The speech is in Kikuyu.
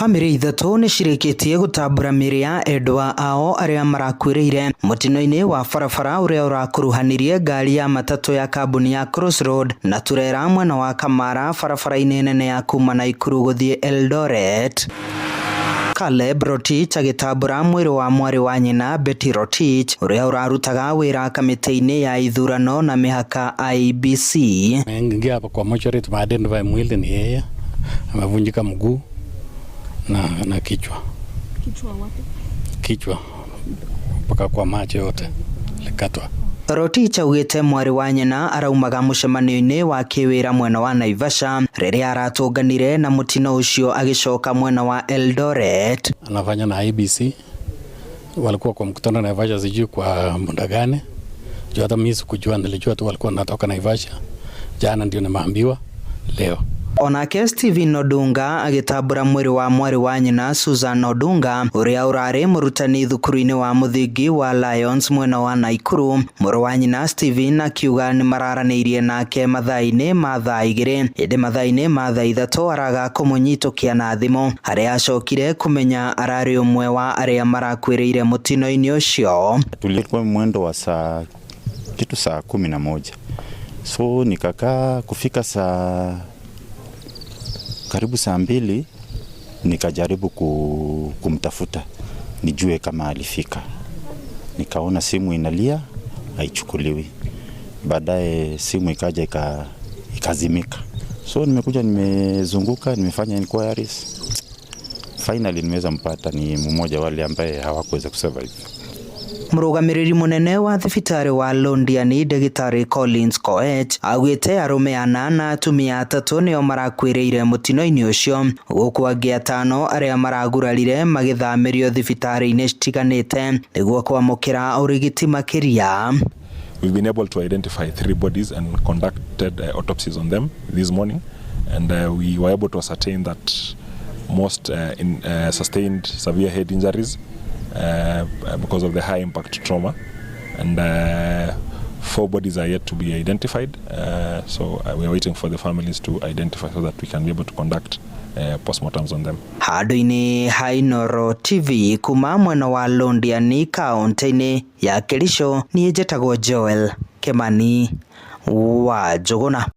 Bamĩrĩ ithatũ nĩcirĩkĩtie gũtambũra mĩĩrĩ ya endwa ao arĩa marakuĩrĩire mũtino-inĩ wa barabara ũrĩa ũrakuruhanirie ngari ya matatũ ya kambuni ya Crossroad na turera mwena wa Kamara barabara-inĩ nene ya kuma Naikuru gũthiĩ Eldoret. Caleb Rotich agĩtambũra mwĩrĩ wa mwarĩ wa nyina Betty Rotich ũrĩa ũrarutaga wĩra kamĩtĩ-inĩ ya ithurano na mĩhaka IEBC. Ingia hapa kwa mochari tumeidentify mwili ni yeye, amevunjika mguu na kichwa. Kichwa wapi? Kichwa mpaka kwa macho yote likatwa. Rotich augĩte mwarĩ wa nyina araumaga mũcemanio-inĩ wa kĩwĩra mwena wa Naivasha rĩrĩa aratũnganire na mũtino ũcio agĩcoka mwena wa Eldoret. Anafanya na IEBC, walikuwa kwa mkutano Naivasha, sijui kwa muda gani, juu hata mimi sikujua, nilijua tu walikuwa natoka Naivasha jana, ndio nimeambiwa leo. Onake Stephen Odunga agĩtambũra mwĩrĩ wa mwarĩ wa nyina Susan Odunga ũrĩa ũrarĩ mũrutani thukuru-inĩ wa mũthingi wa Lions mwena wa Naikuru. Mũrũ wa nyina Stephen akiuga nĩmararanĩirie nake mathaa-inĩ ma thaa 2 ĩndĩ mathaa-inĩ ma thaa 3 araga kũmũnyitũkia na thimũ harĩa acokire kũmenya ararĩ ũmwe wa arĩa marakuĩrĩire mũtino-inĩ ũcio. Tulikuwa mwendo wa saa kitu saa 11, so nikakaa kufika saa karibu saa 2 nikajaribu kumtafuta nijue kama alifika. Nikaona simu inalia haichukuliwi. Baadaye simu ikaja ikazimika. So nimekuja nimezunguka, nimefanya inquiries. Finally nimeweza mpata, ni mmoja wale ambaye hawakuweza kusurvive. Mũrũgamĩrĩri mũnene wa thibitarĩ wa Londiani ndagĩtarĩ Collins Koech augĩte arũme 4 na atumia 3 nĩo marakuĩrĩire mũtino-inĩ ũcio gũkũ angĩ 5 arĩa maragurarire magĩthamĩrio thibitarĩ-inĩ citiganĩte nĩguo kwamũkĩra ũrigiti makĩria. We've been able to identify 3 bodies and conducted autopsies on them this morning, and we were able to ascertain that most sustained severe head injuries because of the high impact trauma, and 4 bodies are yet to be identified, so we are waiting for the families to identify so that we can be able to conduct postmortems on them. Handũ-inĩ ha Inooro TV kuma mwena wa Londiani kaunti-inĩ ya Kericho, niĩ njĩtagwo Joel Kimani wa Njũgũna.